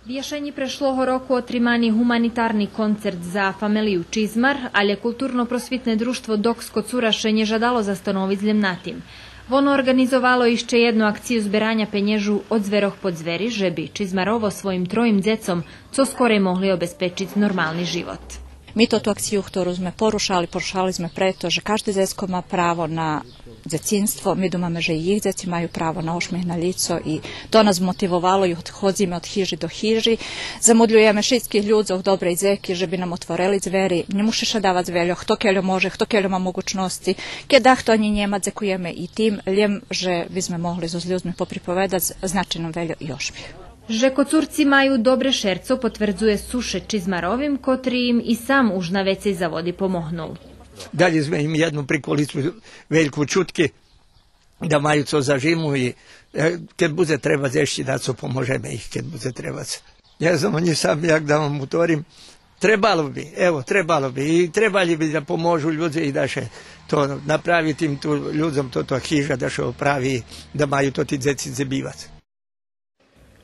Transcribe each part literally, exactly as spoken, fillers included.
Вєшенї прешлого року отримани гуманитарни концерт за фамелию Чизмар, алє Културно-просвитне дружтво Док з Коцура ше нє жадало застановиц лєм на тим. Воно орґанизовало ище єдну акцию збераня пенєжу од зверох по звери, же би Чизмарово своїм троїм дзецом цо скорей могли обезпечиц нормални живот. Ми тоту акцию, хтору зме порушали, порушали зме прето же кажде дзецко ма право на дзецинство. Ми думаме же и їх дзеци маю право на ошмих на лїцо и то нас мотивовало и од-, ходзиме од хижи до хижи. Замодлюєме шицких людзох, добрей дзеки, же би нам отворели звери. Нє муши ше давац вельо, хто кельо може, хто кельо ма могучносци. Кед дахто анї нєма, дзекуєме и тим, лєм же би зме могли зоз людзми поприповедац, значи нам вельо и ошмих. Же Коцурци маю добре шерцо, потвердзує сушед Чизмаровим, котри им и сам уж навецей заводи помогнул. Дали зме им єдну приколицу вельку чутки, да маю цо за жиму и, е, кед будзе требац, ище дацо поможеме их, кед будзе требац. Нє знам анї сам як да вам уторим. Требало би, ево, требало би. И требали би да поможу людзе и да ше то направи тим ту людзом, тото хижа да ше оправи, да маю тоти дзеци дзе бивац.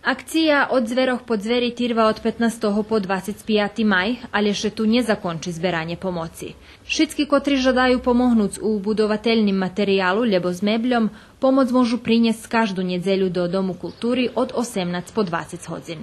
Акция Од зверох по звери тирва од петнастого по двацец пияти май, алє ше ту нє закончи зберанє помоци. Шицки котри жадаю помогнуц у будовательним материялу лєбо з мебльом, помоц можу принєсц кажду нєдзелю до Дому култури од осемнац по двацец годзин.